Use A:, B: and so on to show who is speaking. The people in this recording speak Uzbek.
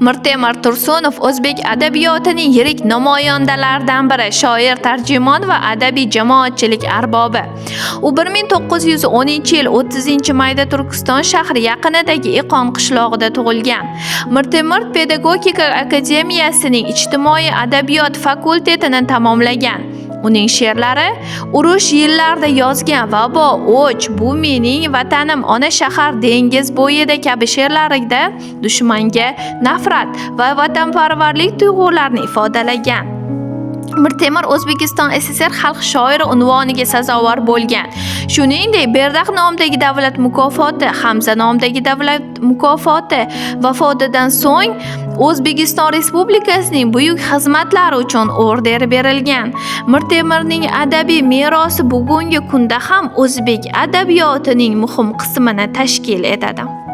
A: Mirtemir Tursunov o'zbek adabiyotining yirik namoyandalaridan biri, shoir, tarjimon va adabiy jamoatchilik arbobi. U 1910-yil 30-mayda Turkiston shahri yaqinidagi Iqon qishlog'ida tug'ilgan. Mirtemir Pedagogika akademiyasining ijtimoiy adabiyot fakultetini tamomlagan. Uning she'rlari urush yillarida yozgan Vabo, O'ch, Bu mening vatanim, Ona shahar, Dengiz bo'yida kabi she'rlarida dushmanga nafrat va vatanparvarlik tuyg'ularini ifodalagan. Mirtemir O'zbekiston SSR xalq shoiri unvoniga sazovor bo'lgan. Shuningdek, Berdaq nomidagi davlat mukofoti, Hamza nomidagi davlat mukofoti, vafotidan so'ng O'zbekiston Respublikasining buyuk xizmatlari uchun orderi berilgan. Mirtemirning adabiy merosi bugungi kunda ham o'zbek adabiyotining muhim qismini tashkil etadi.